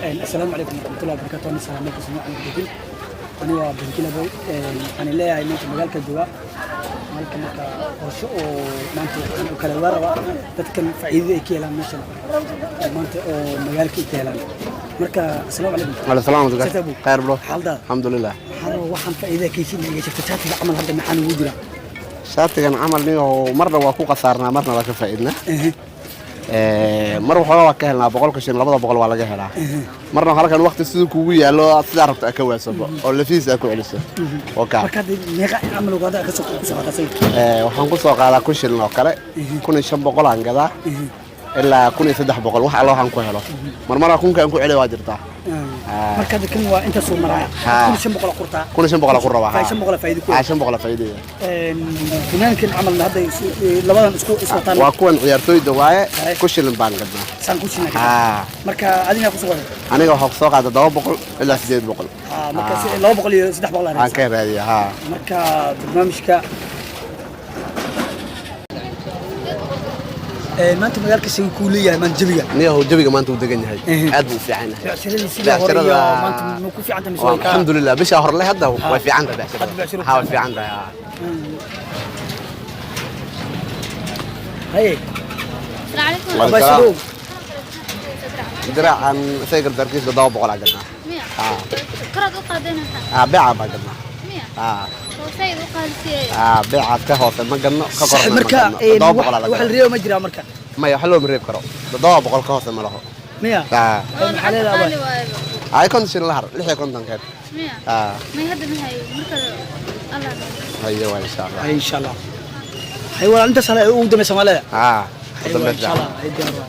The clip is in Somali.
Assalaamu calaykum waraxmatullahi wabarakaatu. Ani salaam marka soo aan gudin. Ani waa Bankila Boy. Waxaan leeyahay maanta magaalka jooga. Halka marka qorshe oo maanta waxaan u kala waraba dadkan faa'iidada ay ka helaan meeshan. Maanta oo magaalka ay ka helaan. Marka assalaamu calaykum. Wala salaam. Satabu. Khayr bro. Xaalada. Alxamdulilah. Waxaan rabaa waxaan faa'iidada ka heshin iga sheegto shaatiga camal hadda maxaan ugu jira. Shaatigan camal niyow marna waa ku khasaarnaa, marna waa ka faa'iidnaa. Mar waxoogaa waa ka helnaa, 100-ka shilin, 200 waa laga helaa. Marna halkan waqti siduu kugu yaallo aad sidaa rabto aad ka waasabo oo lafiis aad ku celiso oo kaa. Marka hadda meeqa camal ugu hadda ka soo ku soo qaatay? Waxaan ku soo qaadaa 1000 shilin oo kale, 1500 aan gadaa, ilaa 1300, wax alla waxaan ku helo. Marmara 1000-ka aan ku celiya waa jirtaa. Marka hadda kan waa inta soo maraya. 1500 qurtaa. 1500 ku rabaa. 500 faa'iido ku. 500 faa'iidaya. Funaankan camal hadda labadan isku iswataan. Waa kuwan ciyaartooyda waaye, 1000 shilin baan gadnaa. Saan ku shilin. Marka adiga ku soo waday. Aniga waxaa ku soo qaada 200 ilaa 800. Marka 200 iyo 300 aan ka raadiya haa. Marka barnaamijka maanta magaalka siduu kuu leeyahay maanta jawiga? Niyahow, jawiga maanta uu degan yahay, aad buu u fiican yahay. Becsharadii sidii hore iyo maanta ma ku fiican tahay mise way ka Alxamdulilah, bishaa horle hadda way fiican tahay Hadda becsharada. becsharadu Haa, way fiican tahay haa. Haye. السلام عليكم. Waalaikum Abaa. salaam. Soo Diraacan isaga gardarkiisa 700 aa gadnaa. مية. haa. قرض وقادينها. Haa, beeca baa gadnaa. مية. Haa. وسيد وقالتي. Haa, beecaas ka hoose ma gadno, ka korna ma marka gadno. 700 aa la wax la gadaa. reebo ma jiraa marka? Maya, wax looma reebi karo, 700 ka hoose ma laho. Miya? Haa. Maxaa leedahay? قالي وايبا. Ay, 50 shilin la har, 56 keed. مية. Haa. ما يهدم هاي مركز الله. Haye waa, insha Allah. Hay, insha Allah. Hay walaal, intaas hale ugu dambaysa Soomaalida. Haa. Hay waa, insha Allah. Hay diyaar waa.